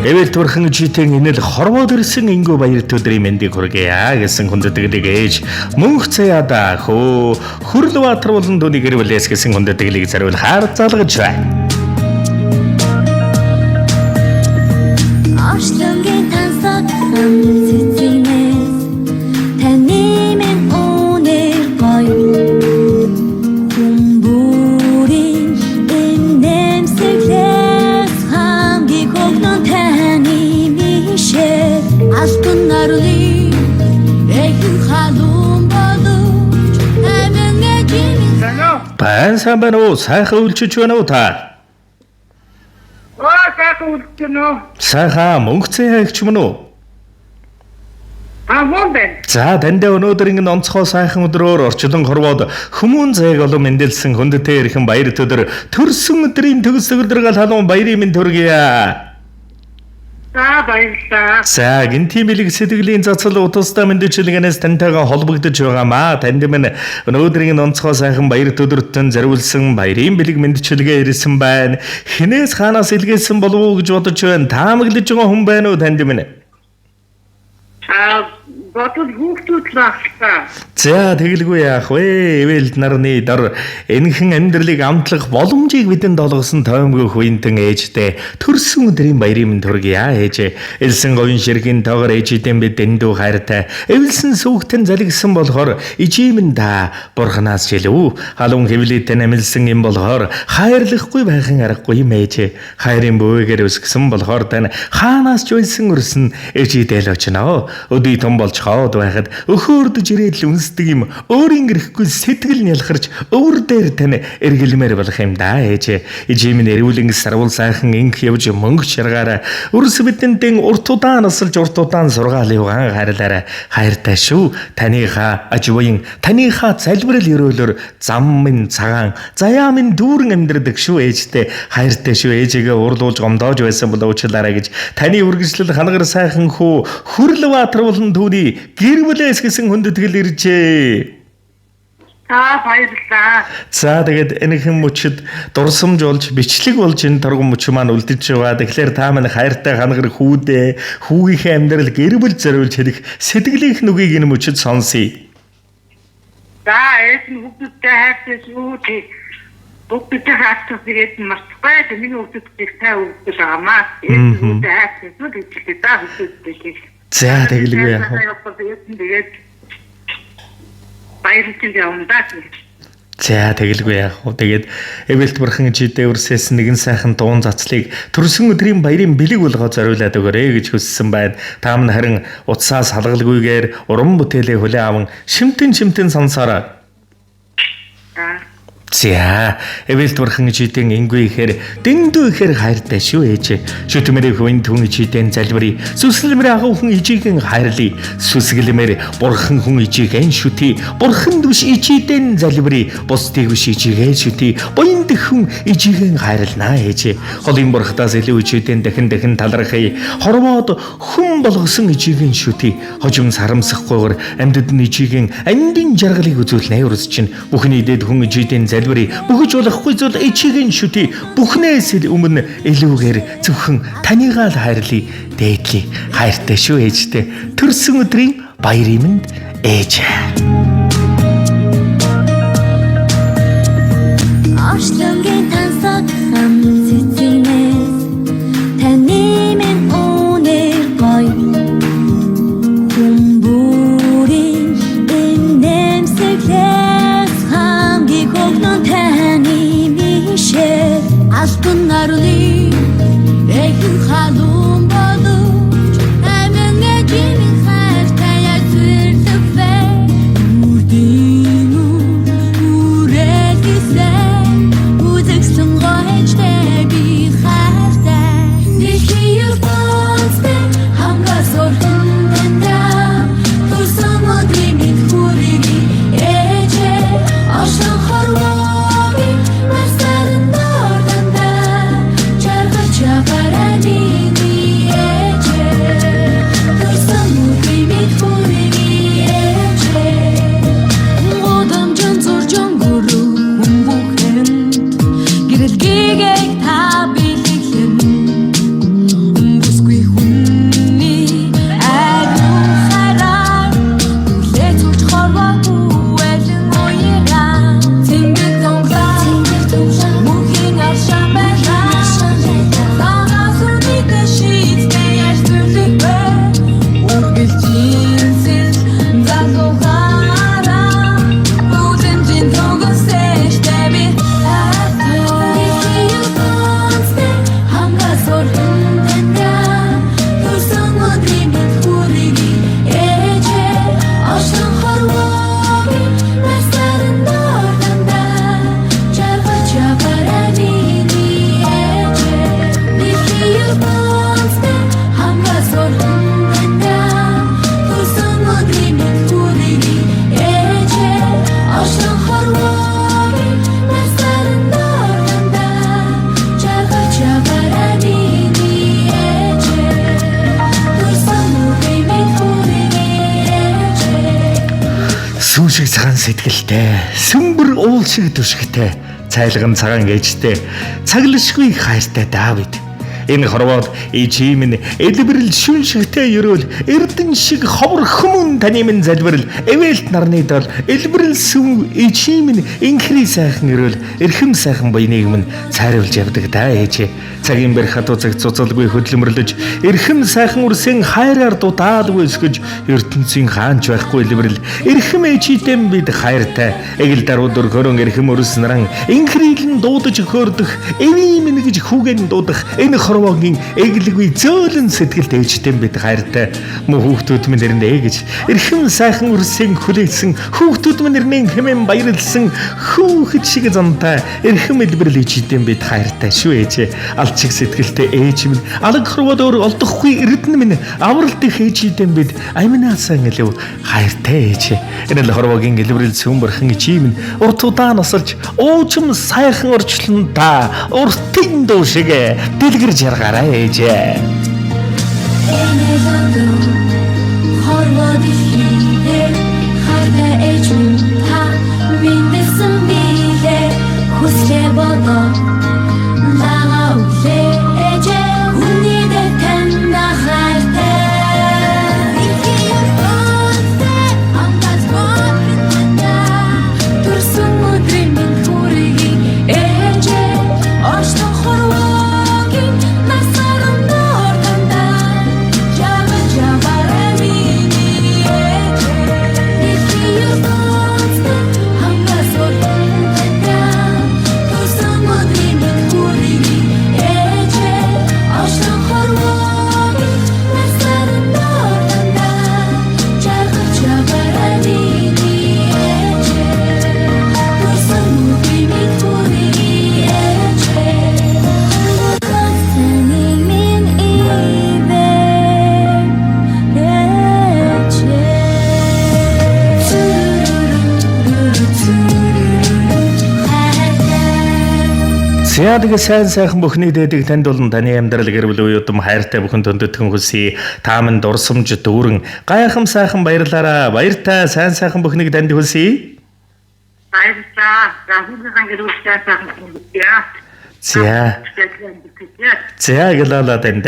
Эвэл турхан житэн инэл хорвоод ирсэн ингүү баяр өдрийн мэндийг хүргье гэсэн хүндэтгэлийг ээж мөнх цаяада хөө Хөрл Баатар болон түүний гэр бүлээс гэсэн хүндэтгэлийг зориулахаар залгаж байна. Орчлонгийн тансагсан цэцэгнээс таны минь үнэр гоё хүн бүрийн инээмсэглээс хамгийн хөгнөн таны мишээ алтан нарны эхэн халуун боловч амин ээжийн Байн сайн байна уу? Сайхан үлчиж байна уу та? Оо сайхан үлдсэн үү? Сайхан мөнх цаяа эгч мөн үү? А мөн байна. За танд өнөөдөр ингэн онцгой сайхан өдрөөр орчлон хорвоод хүмүүн заяаг олон мэндэлсэн хүндтэй эрхэн баяр өдөр төрсөн өдрийн төгс төгөлдргал халуун баярын мэнд хүргье. За баярлалаа. За гинтийн бэлэг сэтгэлийн цацал утастай мэндчилгээнээс тантайгаа холбогдож байгаамаа. Танд минь өнөөдрийн онцгой сайхан баяр өдөртөн зориулсан баярын бэлэг мэндчилгээ ирсэн байна. Хинээс хаанаас илгээсэн болов уу гэж бодож байна. Таамаглаж байгаа хүн байна уу танд минь? А бодвол хүүхдүүд л байх та. За тэгэлгүй яах вэ? Эвэл нарны дор энхэн амьдралыг амтлах боломжийг бидэнд олгосон тоймгүй хүнтэн ээжтэй төрсөн өдрийн баярын мэнд хүргье ээжээ. Элсэн говийн ширхгийн тоогоор ээжидэн бид дэндүү хайртай. Эвэлсэн сүхтэн залгисан болохоор ижим та бурханаас жилүү. Халуун хэвлэлтэй намилсан юм болохоор хайрлахгүй байхын аргагүй юм ээжээ. Хайрын бөвөгээр өсгсөн болохоор тань хаанаас ч байсан өрсөн ээжидэл очино. Өдий том болж хоод байхад өхөөрдөж ирээд л үнсдэг юм өөрийн эрэхгүй сэтгэл нь ялхарч өвөр дээр тань эргэлмээр болох юм да ээжээ. Ижим нь эрүүлэн сарвал сайхан инх явж мөнгө шаргаараа өрс бидэнтэн урт удаан насалж урт удаан сургаал югаан хайрлаарай. Хайртай шүү. Таныхаа аж буян таныхаа залбирал өрөөлөөр зам минь цагаан заяа минь дүүрэн амьдрдаг шүү ээжтэй. Хайртай шүү ээжигээ уурлуулж гомдоож байсан бол уучлаарай гэж таны үргэлжлэл хангар сайхан хүү Хөрл Баатар болон түүний гэр бүлээс гэсэн хүндэтгэл иржээ. За баярлалаа. За тэгээд энэхэн мөчөд дурсамж болж бичлэг болж энэ торгон мөч маань үлдэж байгаа. Тэгэхээр та минь хайртай хангар хүүдээ хүүгийнхээ амьдрал гэр бүл зориулж хэлэх сэтгэлийнх нүгийг энэ мөчөд сонсъё. За ээж нь хүүхдүүдтэй хайртай шүү. Тэг. Хүүхдүүдтэй хайртай тэгээд нь мартахгүй. Тэг миний хүүхдүүдийг сайн өгдөг байгаамаа. Ээж нь хүүхдээ хайртай шүү гэж хэлээ. За хүүхдүүдтэй тэг. За тэгэлгүй яах вэ? Ээж нь тэгээд баярлалаа явна да. За тэгэлгүй яах вэ? Тэгээд Эвэлт бурхан жидээ өрсөөс нэгэн сайхан дуун цацлыг төрсөн өдрийн баярын бэлэг болгоо зориулаад өгөөрэй гэж хүссэн байна. Та минь харин утсаа салгалгүйгээр уран бүтээлээ хүлээн аван шимтэн шимтэн сонсоорой. За. За, эвэлт бурхан ичидэн ингүй ихээр дэндүү ихээр хайртай шүү ээж. Шүтмэрийг хүн түн ичидэн залбирая. Сүсгэлмэр агуу хүн ичихэн хайрлая. Сүсгэлмэр бурхан хүн ичихэн шүтий. Бурхан биш ичидэн залбирая. Бусдыг биш ичихэн шүтий. Буян дэх хүн ичихэн хайрлнаа ээж. Холын бурхтаас илүү ичидэн дахин дахин талархая. Хорвоод хүн болгосон ичихэн шүтий. Хожим сарамсахгүйгээр амьдад нь ичихэн амьдын жаргалыг үзүүлнэ өрс чинь. Бүхний дэд хүн ичидэн залбирая. Бөхөж болохгүй зүйл ичихэн шүтий. Бүхнээс ил өмнө илүүгээр зөвхөн таныгаа л хайрлая. Дээдлий. Хайртай шүү ээжтэй. Төрсөн өдрийн баярын мэнд ээж. Орчлонгийн тансагсан цэцэгнээс таны минь үнэр гоё хүн бүрийн инээмсэглээс хамгийн хөгнөн таны мишээ алтан нарны эхэн халуун боловч амин ээжийн хайртай яг зүрлэх вэ үрдийн үрэлгэсэ үзэгсэн гоёжтэй. Зүүн шиг цагаан сэтгэлтэй, сүмбэр уул шиг түшигтэй, цайлган цагаан ээжтэй, цаглашгүй хайртай Давид. Энэ хорвоод ээжийн минь элбэрл шүн шигтэй ерөөл эрдэн шиг ховор хүмүүн таны минь залбирал эвэлт нарны дол элбэрл сүм ээжийн минь инхри сайхан ерөөл эрхэм сайхан буйныг минь цайруулж явдаг да ээжээ. Цагийн бэр хатуу цаг цуцалгүй хөдөлмөрлөж эрхэм сайхан үрсэн хайраар дутаалгүй өсгөж ертөнцийн хаанч байхгүй элбэрл эрхэм ээжийдэн бид хайртай эгэл даруй дөрхөрөн эрхэм өрс наран инхрийлэн дуудаж хөөрдөх эвийн минь гэж хүүгэн дуудах энэ хорвоогийн эглэггүй зөөлөн сэтгэлд ээжтэй бид хайртай мөн хүүхдүүд минь нэрэнд ээ гэж эрхэм сайхан үрсэн хүлээсэн хүүхдүүд минь нэрнэн хэмээн баярлсан хүүхэд шиг зантай эрхэм элбэрл ээжтэй бид хайртай шүү ээжээ. Алд шиг сэтгэлтэй ээж минь алаг хорвоод өөр олдохгүй эрдэнэ минь авралт их ээжийдэн бид аминаасан илүү хайртай ээжээ. Энэ л хорвоогийн элбэрл сүм бурхан ичи минь урт удаан насалж уужим сайхан орчлон та уртын дуу шиг дэлгэр жаргаарай ээжээ. Энэл өдөр хорвоо дэлхийдээ хайртай ээж минь та мэндэлсэн билээ хүслээ бодоо лагаа үлээ ээжээ хүний дээр танд хайртай дэлхийн ертөнцтэй амгаас бодтой төрсөн өдрийн минь хүргэе ээжээ орчлон хорвоогийн насаар нор дандаа жаргаж яваарай миний ээжээ дэлхийн ертөнцтэй амгаас бодтой төрсөн өдрийн минь хүргэе ээжээ орчлон хорвоогийн насаар нор дандаа жаргаж яваарай миний ээжээ төрсөн өдрийн минь хүргэе ээжээ Таны минь ивэ ээжээ. За тэгээ сайн сайхан бүхний дээдэг танд болон таны амьдрал гэр бүл уюудам хайртай бүхэн төндөтгэн хүсье. Та минь дурсамж дүүрэн гайхам сайхан баярлаараа. Баяртай сайн сайхан бүхнийг танд хүсье. Баярлалаа. За хүүгийн гэр бүлтэй сайхан хүсье. За. За гэлала танд.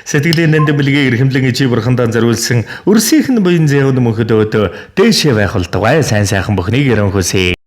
Сэтгэлийн нанд бэлгийг эрхэмлэн ичи бурхандаа зориулсан өрсийнх нь буян зэвэн мөнхөд өөдөө дээшээ байх болтугай сайн сайхан бүхнийг өрөн хүсье.